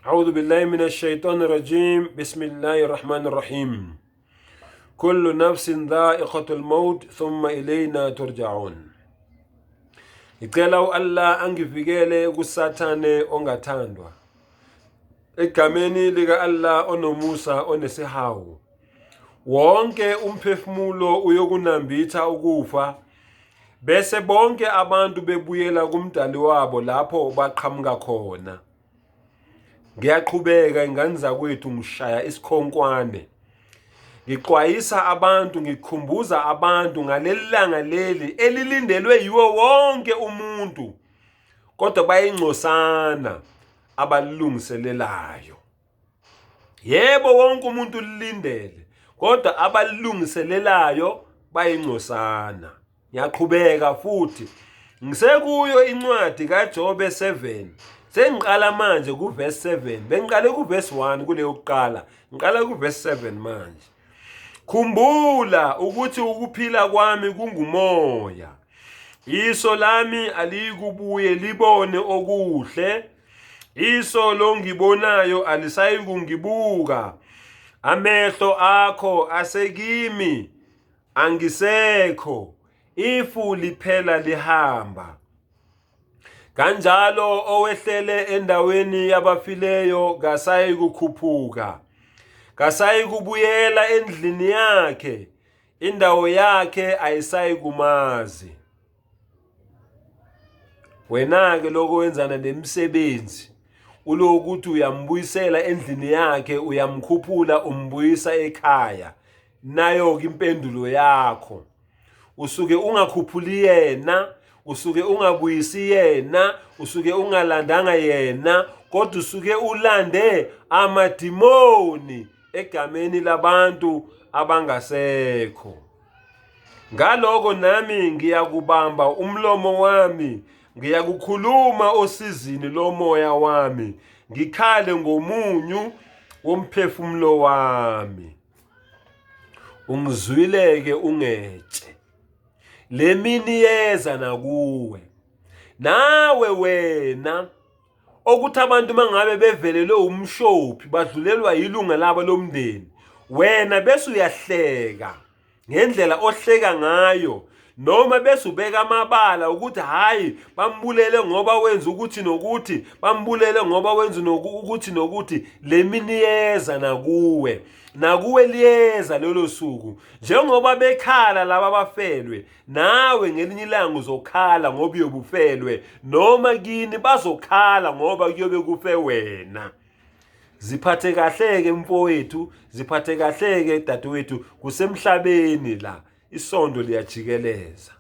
أعوذ بالله من الشيطان الرجيم بسم الله الرحمن الرحيم كل نفس ذائقة الموت ثم إلينا ترجعون. Ngicela u-Allah angivikele kuSathane ongathandwa. Egameni lika-Allah onomusa onesihawu. Wonke umphefumulo uyokunambitha ukufa bese bonke abantu bebuyela kuMdali wabo lapho baqhamuka khona. Ngiyaqhubeka ingane zakwethu ngishaya isikhonkwane. Ngixwayisa abantu ngikhumbuza abantu ngaleli langa leli elilindelwe yiwo wonke umuntu kodwa bayingcosana abalilungiselelayo. Yebo wonke umuntu ulilindele kodwa abalilungiselelayo bayingcosana. Ngiyaqhubeka futhi ngisekuyo incwadi kaJobe 7 sengiqala manje kuverse 7 bengiqale kuverse 1 kuleyo kuqala ngiqala kuverse 7 manje khumbula ukuthi ukuphila kwami kungumoya iso lami aliyikubuye libone okuhle iso longibonayo alisayikungibuka amehlo akho asekimi angisekho ifu liphela lihamba kanjalo owehlele endaweni yabafileyo kasayikukhuphuka kasayikubuyela endlini yakhe indawo yakhe ayisayikumazi wena-ke lokho wenzana nemisebenzi ulokuthi uyambuyisela endlini yakhe uyamkhuphula umbuyisa ekhaya nayo-ke impendulo yakho usuke ungakhuphuli yena usuke ungabuyisi yena usuke ungalandanga yena kodwa usuke ulande amadimoni egameni labantu abangasekho ngaloko nami ngiyakubamba umlomo wami ngiyakukhuluma osizini lomoya wami ngikhale ngomunyu womphefumulo wami ungizwile-ke ungetshe le mini yeza nakuwe nawe wena okuthi abantu mangabe bevelelwe umshophi badlulelwa yilunga labo lomndeni wena bese uyahleka ngendlela ohleka ngayo noma bese ubeka amabala ukuthi hhayi bambulele ngoba wenza ukuthi nokuthi bambulele ngoba wenza ukuthi nokuthi le mini yeza nakuwe nakuwe liyeza lolo suku njengoba bekhala laba abafelwe nawe ngelinye ilanga uzokhala ngoba uyobufelwe noma kini bazokhala ngoba kuyobe kufe wena ziphathe kahle-ke mfowethu ziphathe kahle-ke dadewethu kusemhlabeni la isondo liyajikeleza.